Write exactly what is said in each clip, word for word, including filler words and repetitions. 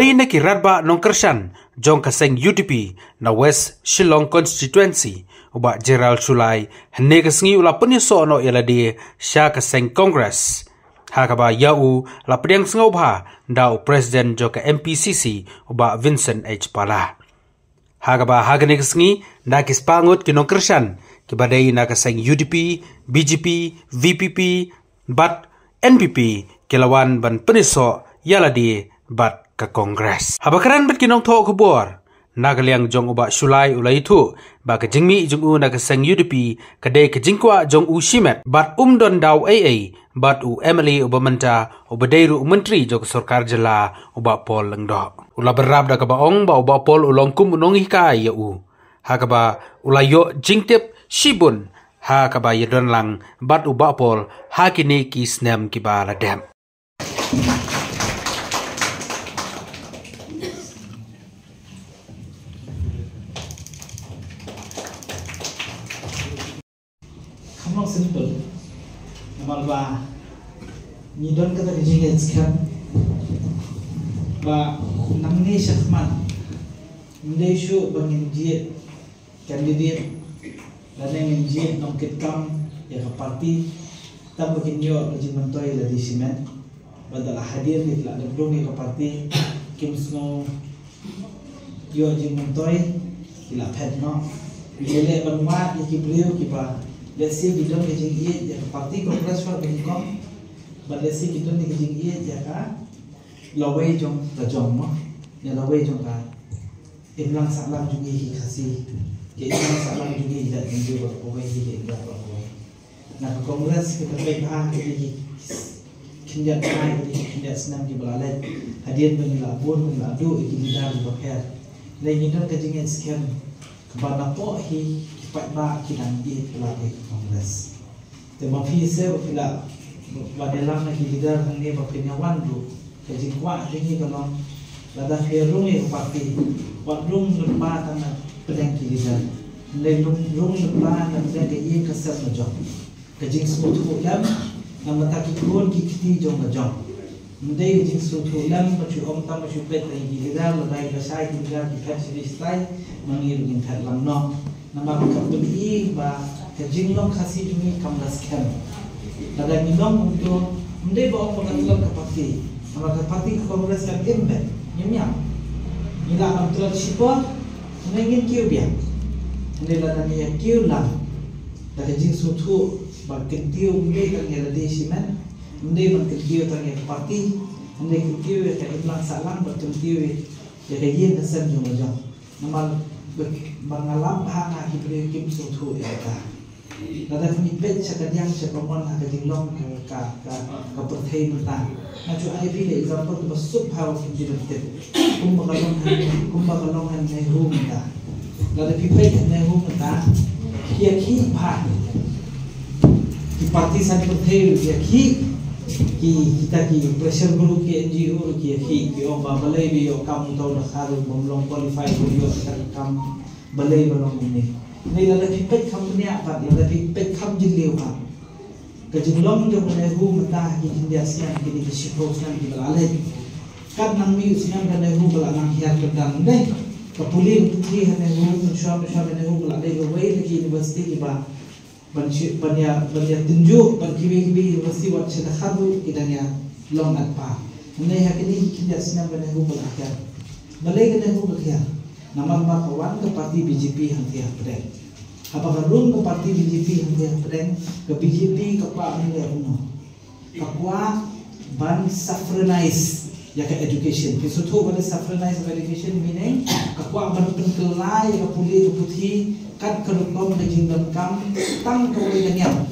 Ïa ki rangbah nongkyrshan jong ka seng U D P na West Shillong Constituency, u Bah Gerald Shullai, hynne ka sngi u la pynïasoh noh ïa lade sha ka seng Congress, ha kaba ïa u la pdiang sngewbha da u President jong ka M P C C, u Bah Vincent H Pala. Ha kaba ha kane ka sngi, na ki spah ngut ki nongkyrshan kiba dei na ka seng U D P, B J P, V P P bad N P P ki la wan ban pynïasoh ïa lade bad ka Congress. Haba kren bad ki nongthoh khubor, na ka liang jong u Bah Shullai u la ïathuh ba ka jingmih jong u na ka seng U D P ka dei ka jingkwah jong u shimet bad um don daw ei ei bad u M L A uba mynta, uba dei ruh u Myntri jong ka Sorkar Jylla, u Bah Paul Lyngdoh. U la bynrap da kaba ong ba u Bah Paul u long kum u nonghikai ïa u, ha kaba u la ïoh jingtip shibun ha kaba ïadon lang bad u Bah Paul ha kine ki snem kiba la dep. Kham long simple. Namar ba ngi don kata ka jingngeit skhem ba nangne shakhmat ym dei shuh ba ngin jied candidate lane ngin jied nongkitkam ïa ka party tang ba kin ïoh ka jingmyntoi lade shimet. Bad da la hadien ki la dep rung ïa ka party, kim sngew ïoh jingmyntoi, ki la phet noh. Ki leh ban wad ïa ki briew kiba lehse ki don ka jingïeit ïa ka party Congress ba ki kong. Bad lehse ki don ka jingïeit ïa ka lawei jong ka jong mo, ïa lawei jong ka imlang sahlang jong ngi ki Khasi, ka imlang sahlang jong ngi ki jait Khasi bad kawei ki imlang bad kawei. Na ka Congress ki pynbeit bha ki dei ki khyndiat bnai, ki dei ki khyndiat snem kiba la leit. Hadien ba ngi la bun, ba ngi la duh ïa ki leader kiba pher. Hynrei ngi don ka jingngeit skhem ba napoh hi ki paidbah ki dang ïeit palat ïa ka Congress. Te ma phi se ba phi la, ba dei lang na ki leader hangne ba phin ïa wan ruh, ka jingkwah jong ngi ka long, lada phi rung ïa ka party, wat rung lypa tang na pdeng ki leader. Hynrei rung, rung lypa na pdeng ka ïing ka sem la jong. Ka jingsngewthuh lem na bynta ki khun ki kti jong la jong. Ym dei ka jingsngewthuh lem ba shu ong tang ba shu peit na ki leader, lada ki lashai ki leader ki phet shadien shatai, ma ngi ruh ngin phet lang noh. Namar ka pyni ba ka jinglong Khasi jong ngi kam la skhem. Lada ngi long kumto, ym dei ba ong ba ka tlot ka party. Namar ka party ka Congress kan im beit, ngim ñiam. Ngi lah ban tlot shipor, hynrei ngin kiew biang. Hynrei lada ngi ïa kiew lang da ka jingsngewthuh ba kyntiew ym dei tang ïa lade shimet, ym dei ban kyntiew tang ïa ka party, hynrei kyntiew ïa ka imlang sahlang bad kyntiew ïa ka ïing ka sem jong la jong. Namar ba, ba nga lap bha nga ki briew kim sngewthuh ïa kata. Lada ngi peit sha kadiang sha kamon ha ka jinglong ka, ka, ka, ka pyrthei mynta. Nga ju ai phi ka example kaba suk bha ba phin ju tip. Kumba ka long ha, kumba ka long ha NEHU mynta. Lada phi peit ha NEHU mynta, ki ïakhih bha. Ki party san pyrthei ki ïakhih, ki, kita ki pressure group ki N G O ki ïakhih, ki ong ba balei ba ïoh kam uta u dkhar bym long qualified ba ïoh kata ka kam, balei ba long kumne. Hynrei lada phi peit kham bniah pat, lada phi peit kham jylliew pat, ka jinglong jong ka NEHU mynta ha ki khyndiat snem, kine ki shiphew snem kiba la leit. Kat nang mih u snem ka NEHU ba la nang hiar kyrdan, ym dei? Ka pule ka puthi ha NEHU, mynshuwa mynshuwa ka NEHU ba la dei kawei na ki university kiba ban shi-, ban ïa, ban ïa tynjuh bad kiwei kiwei university, wat sha dkhar ruh ki dang ïa long at par. Hynrei ha kine ki khyndiat snem ka NEHU ba la hiar. Balei ka NEHU ba la hiar? Namar ba ka wan ka party B J P hangtei hapdeng. Haba ka rung ka party B J P hangtei hapdeng, ka B J P ka kwah ban leh kumno? Ka kwah ban suffraginize ïa ka education. Phi sngewthuh ba dei suffraginize ïa ka education, meaning ka kwah ban pynkylla ïa ka pule ka puthi kat ka rukom ka jingdonkam tang kawei ka niam.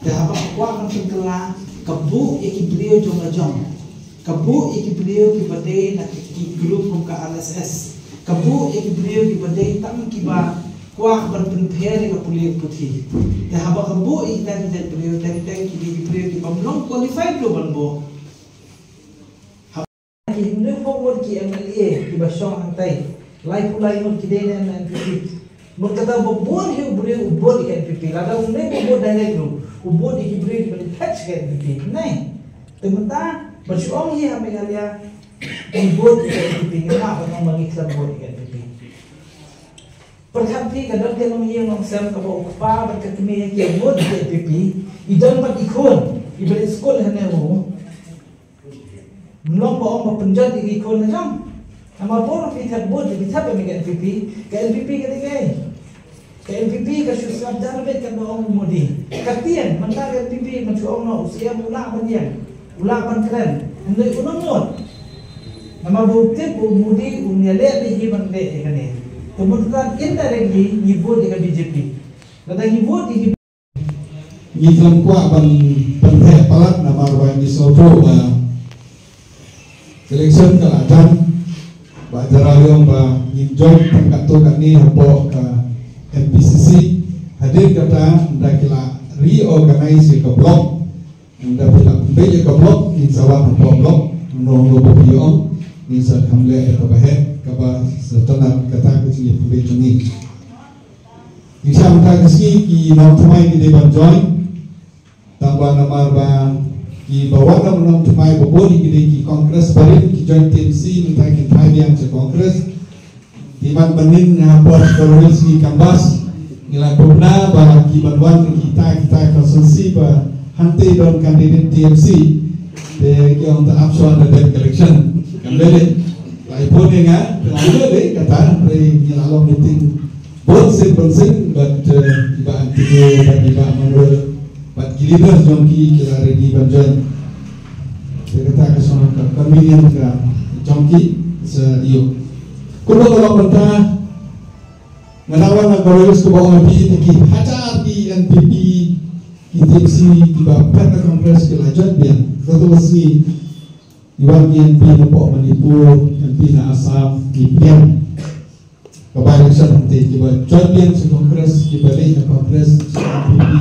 Te haba ka kwah ban pynkylla, ka buh ïa ki briew jong la jong. Ka buh ïa ki briew kiba dei na ki, ki group kum ka R S S. Ka buh ïa ki briew kiba dei tang kiba kwah ban pynpher ïa ka pule ka puthi. Te haba ka buh ïa kita ki jait briew, teng teng ki dei ki briew kibym long qualified ruh ban buh. Haba ki hynriewphew ngut ki M L A kiba shong hangtai, laiphew lai ngut ki dei na N P P. Mut kata ba bun hi u briew u vote ïa ka N P P. Lada um dei ba vote direct ruh, u vote ïa ki briew kiba dei phet sha ka N P P. Nai. Te mynta ba shu ong hi ha Meghalaya, Ngi vote ïa ka N P P, ngi la ban ong ba ngi khlem vote ïa ka N P P. Pyrkhat phi, ka don ka nongïing nongsem kaba u kpa bad ka kmie ki vote ïa ka N P P, i don bad i khun iba leit skul hangne u. Ym long ba ong ba pynjot ïa ki khun la jong. Namar ba phi thep vote, phi thep ïa ka N P P, ka N P P ka dei kaei? Ka N P P ka shu sngap jar beit, kan ong u Modi. Ka tieng, mynta ka N P P, man shu ong noh, u C M u lah ban ïeng, u lah ban kren. Hynrei u nang mut. Namar ba u tip u Modi un ïaleh beit hi ban leh ïa kane. Te mynta indirectly ngi vote ïa ka B J P. Lada ngi vote ïa ka Ngi khlem kwah ban pynheh palat namar ba ngi sngewthuh ba election ka la jan, ba Jara Leong ba ngin join tang katto katne hapoh ka M P C C. Hadien kata, ynda ki la reorganize ïa ka block, ynda phi la pynbeit ïa ka block, ngin sa wan hapoh block, no no ba phi ong, ngin sa kham leh ïa kaba heh, kaba sngewtynnat, kata ka jingïapynbeit jong ngi. Ngi shah mynta ka sngi ki nongthymmai ki dei ban join. Tang ba namar ba kiba wan nongthymmai ba bun ki dei ki Congress barim, ki join T M C, mynta kin phai biang sha Congress. Te man mynnin nga pos ka rules ngi canvass, ngi la pynbna ba ki ban wan kita kita constituency ba hangtei don candidate T M C. Te ki ong ta ap shuwa da dep election. Kam lei lei. Lai pun ïa nga, te la lei lei kata, hynrei ngi la long meeting bun sien bun sien bad, eh, i Bah Anthony bad i Bah Manuel bad ki leaders jong ki, ki la ready ban join. Te kata ka song ka convenient ka jong ki sa ïoh. Kumba ka long mynta, nga dang wan na ka rules kaba ong ba ki hajar ki N P P, ki T M C, kiba phet na Congress ki la join biang. Ka tu sngi Iwan ki M P na pok Manipur, M P na Assam, ki pliang. Ka by election hangtei, kiba join biang sha Congress, kiba leit na Congress sha N P P,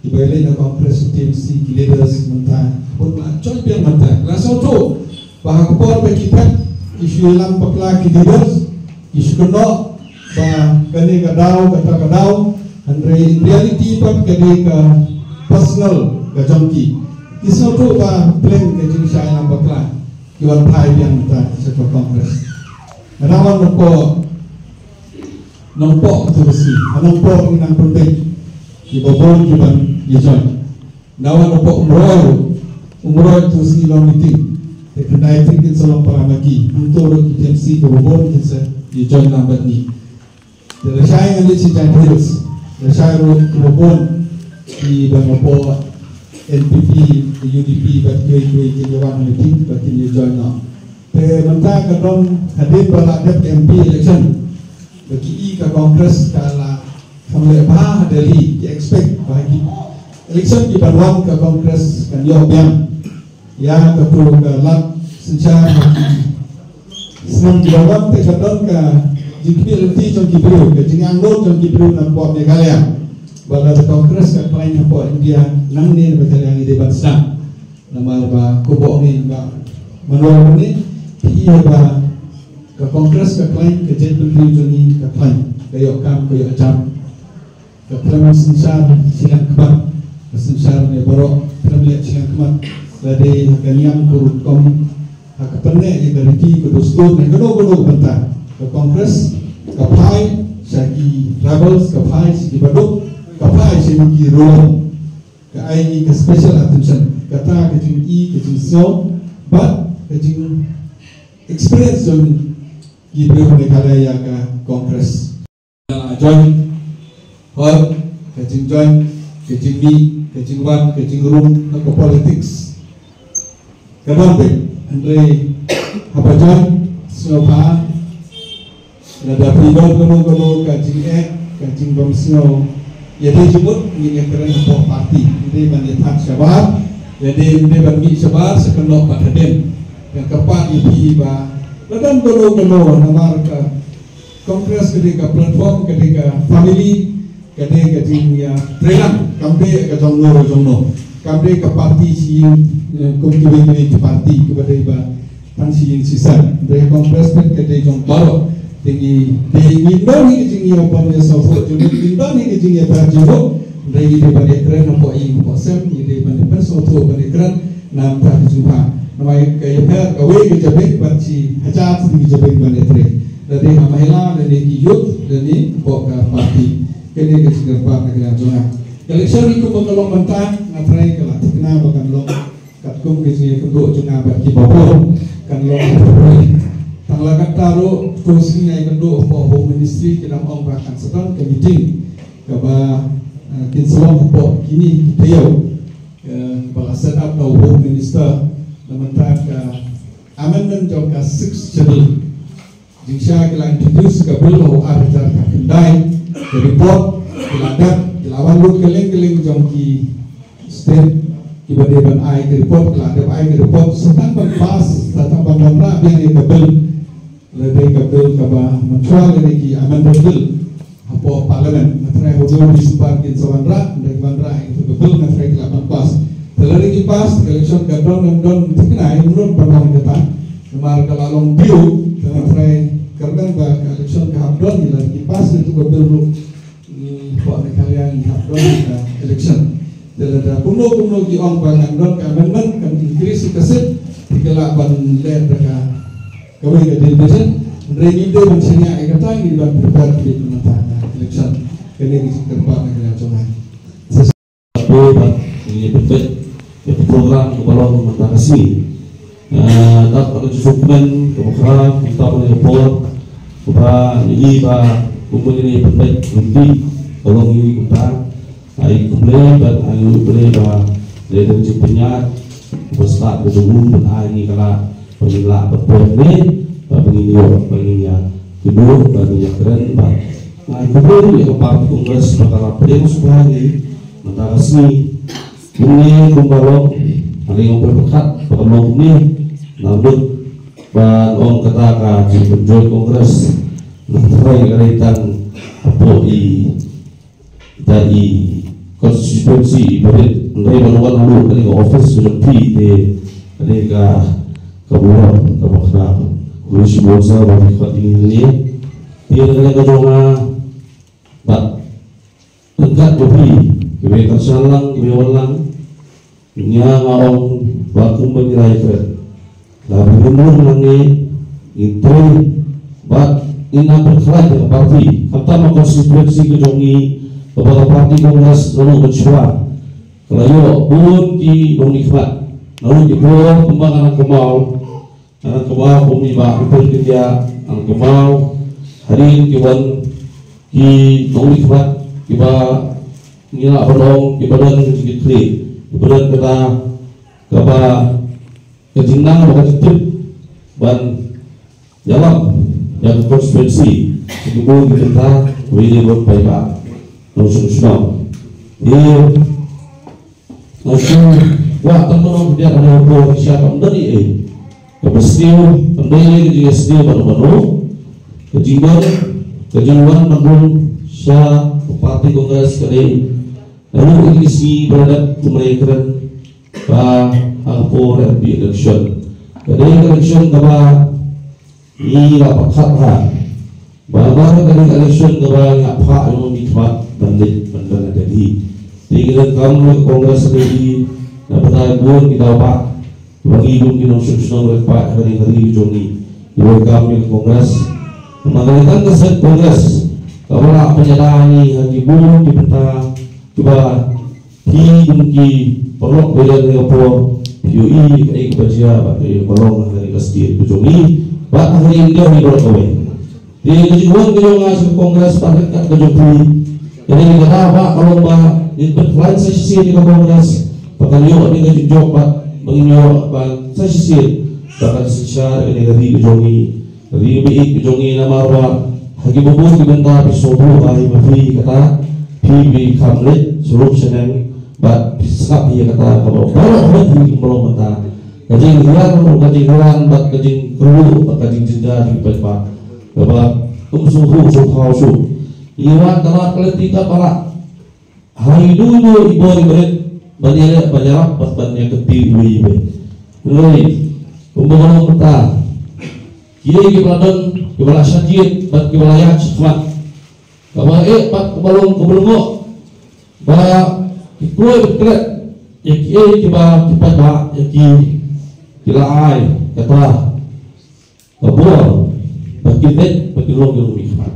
kiba leit na Congress sha T M C, ki leaders mynta. Bun ba join biang mynta. La sngewthuh ba ha ka por ba ki phet, ki shu ïalam bakla ki leaders, ki shu kynnoh ba kane ka daw, kata ka daw, hynrei in reality pat ka dei ka personal ka jong ki. Ki sngewthuh ba pleng ka jingshah ïalam bakla, ki wan phai biang mynta sha ka Congress. Nga dang wan nongpoh, nongpoh tu ka sngi, nongpoh ngi nang pynbeit, kiba bun ki ban ïa join. Nga wan nongpoh Umroi, Umroi tu sngi long meeting. Te khyndai tarik kin sa long para ma ki. Hangto ruh ki T M C kiba bun kin sa ïa join lang bad ngi. Te lashai ngan leit sha Jaintia Hills. Lashai ruh kiba bun kiba nongpoh N P P, U D P bad kiwei kiwei kin ïa wan ha meeting bad kin ïa join noh. Te mynta ka don hadien ba la dep M P election, ba ki i ka Congress ka la kham leh bha ha Delhi, ki expect ba ki election ki ban wan ka Congress kan ïoh biang ïa kato ka lad synshar ha ki snem ki ban wan. Te ka don ka jingkhmih lynti jong ki briew, ka jingangnud jong ki briew na pdeng Meghalaya, ba lada Congress ka khlaiñ hapoh India, nangne na Meghalaya ngi dei ban sdang. Namar ba kumba ong i Bah Manuel mynne, phi i ba ka Congress ka khlaiñ, ka jaitbynriew jong ngi ka khlaiñ, ka ïoh kam, ka ïoh jam. Ka khlem synshar shiliang khmat, ka synshar ne baroh khlem leh shiliang khmat. Lada ha ka niam ka rukom, ha ka pyneh ïa ka riti ka dustur ne kano kano ka bynta, ka Congress ka phai sha ki tribals, ka phai sha ki baduk, ka phai sha ki rukom. Ka ai ngi ka special attention. Kata ka jingi, ka jingsngew bad ka jing experience jong ki briew Meghalaya ïa ka Congress. Ka join hall, ka jingjoin, ka jingmih, ka jingwan, ka jingrum ha ka politics. Ka don beit, hynrei haba join, sngewbha, lada phi don kano kano ka jingeh, ka jingbymsngew, ïa dei jingmut, ngin ïa kren hapoh party, ym dei ban ïa thad shabar, ïa dei, ym dei ban mih shabar, sa kynnoh pat hadien. Ïa kyrpad ïa phi ba, lada don kano kano, namar ka Congress ka dei ka platform, ka dei ka family, ka dei ka jingïatreilang, kam dei ka jong no jong no. Kam dei ka party shi ïing, eh, kum kiwei kiwei ki party, kiba dei ba tang shi ïing shi sem. Dei Congress pat ka dei jong baroh. Te ngi dei, ngim don hi ka jingïabam ïasngewthuh jingmut, ngim don hi ka jingïabam jingmut. Dei ngi dei ban ïakren hapoh ïing hapoh sem, ngi dei ban ïa pynsngewthuh ban ïakren na ka bynta ka jingpang. Namar ka ïapher kawei ka jabieng ban shu hajar tylli ki jabieng ban ïatrei. Lane ha mahila, lane ki youth, lane hapoh ka party. Kane ka jingkyrpad na ka liang jong nga. Ka election kumba ka long mynta, nga tharai ka la thikna ba kan long katkum ka jingïakynduh jong nga bad ki babun, kan long ha February. Tang la katta ruh, ko sngi nga ïakynduh hapoh Home Ministry, ki dang ong ba kan sa don ka meeting kaba, eh, kin sa long hapoh kine ki taïew, eh, ba la set up da u Home Minister na bynta ka amendment jong ka Sixth Schedule. Jingshisha ki la introduce ka bill ha u ar hajar khyndai, ka report ki la dep, ki la wan lut kylleng kylleng jong ki state kiba dei ban ai ka report, ki la dep ai ka report, sa tang ban pass, sa tang ban wanrah biang ïa ka bill. Lada ka bill kaba mynshuwa lane ki amendment bill hapoh Parliament, nga tharai haduh u December kin sa wanrah, lada ki wanrah ïa ka bill nga tharai ki lah ban pass. Te lada ki pass, ka election ka don, don, don thikna, ym don ban long kata. Namar ka la long due, te nga tharai kyrmen ba ka election ka hap don, lada ki pass ïa ka bill ruh, ngi hapoh Meghalaya ngi hap don ka election. Te lada kumno kumno ki ong ba ngan don ka amendment, kan increase ka seat, te ki lah ban leh da ka kawei ka division. Hynrei ngim dei ban shaniah ïa kata, ngi dei ban prepare ka dei ban mynta ka election. Kane ka jingkyrpad na ka liang jong nga. Sa shisha ba ngi pynbeit ïa ka program kaba long mynta ka sngi. Ah, tang ka jingkmen kaba khraw, tang ka por kaba ngi ba kumba ngi pynbeit lynti ka long ngi kumta. Ai khublei bad ai khublei ba lada ka jingpynïaid ba stad ka jong u ban ai ngi ka lad ba ngin lah ban poi ne ba ngin ïoh ba ngin ïa kynduh ba ngin ïa kren ba ai khublei ïa ka party Congress ba ka la pdiang sngewbha ngi mynta ka sngi. Kumne kumba long, ale ngam pyrkhat ba ka long kumne. Namut ban ong kata ka jingpynjoin Congress, na trai ka dei tang hapoh i da i constituency i ba rit, hynrei ban wan haduh kane ka office ka jong phi te kane ka, ka burom kaba khraw. Khublei shibun sa ba phi khot ïa ngi hangne. Te na kane ka jong nga bad ryngkat bad phi kiba ïa kyrshan lang, kiba ïa wan lang. Nga nga ong ba kumba ngi la ïakren, la ba ngin rung nangne, ngin trei bad ngin nang pyrkhat ïa ka party. Khamtam ha constituency ka jong ngi kaba ka party Congress naduh mynshuwa ka la ïoh bun ki nongmihkhmat, naduh ki bor kumba nga nang kynmaw. Nga nang kynmaw kum i Bah Rupert Kyndiah, nga nang kynmaw hadien ki wan ki nongmihkhmat kiba ngi lah ban ong kiba don ka jingkitkhlieh, kiba don kata kaba ka jingnang bad ka jingtip ban ïalam ïa ka constituency. Ki bun ki bynta, wei dei bun paidbah nongshong shnong. Te nga shu kwah tang ban ong pdiang ha ka por sha kam don ei ei kaba sniew, kam don ei ei ka jingsniew bad bad ka jingdon ka jingwan ban rung sha ka party Congress ka dei naduh ïa ki sngi ba la dep kumba la ïakren ba ha ka por M P election ka dei ka election kaba ngi la pyrkhat ha ba namar kane ka election kaba ngi hap phah ïa u nongmihkhmat ban leit ban don ha Delhi. Te ngi donkam ïa ka Congress ha Delhi na bynta bun ki daw ba ba ngi kum ki nongshong shnong leit phah ha kane ka ri ka jong ngi. Ngi donkam ïa ka Congress. Namar kane tang ka seng Congress kaba lah ban ïada ngi ha ki bun ki bynta kiba phi kum ki paralok ba ïa ka por phi ïohi kaei kaba jia bad kaei kaba long ha kane ka state ka jong ngi bad ha ka India hi baroh kawei. Te ka jingwan ka jong nga sha ka Congress bad ryngkat ka jong phi, ka dei kata ba ka long ba ngin pynkhlan sa shisien ïa ka Congress ba kan ïoh ïa ka jingjop bad ba ngin ïoh ba sa shisien ba kan synshar ïa ka ri ka jong ngi. Ri ba ïeit ka jong ngi namar ba ha ki bun ki bynta phi sngewthuh ba ïa phi kata phi phi kham leit sha rum sha neng bad phi sngap ïa kata kaba baroh bad phi kum baroh mynta. Ka jinghiar, ka jinghiar bad ka jingkyrhuh bad ka jingjynjar jong ki paidbah kaba ym sngewthuh sngewthaw shuh. Ngi wan ka lad ka lynti ka ba lah ha ïa u ïa u i bor i barit ban ïaleh ban ïarap bad ban ïakynti uwei uwei. Hynrei kumba nga ong mynta, kiei kiba la don, kiba la shah jied bad kiba la ïaid shakhmat, kaba eh bad kaba long kaba lyngngoh ba ki kloi ban klet ïa kiei kiba ki paidbah, ïa ki ki la ai kata ka bor ba kin dei ba kin long ki nongmihkhmat.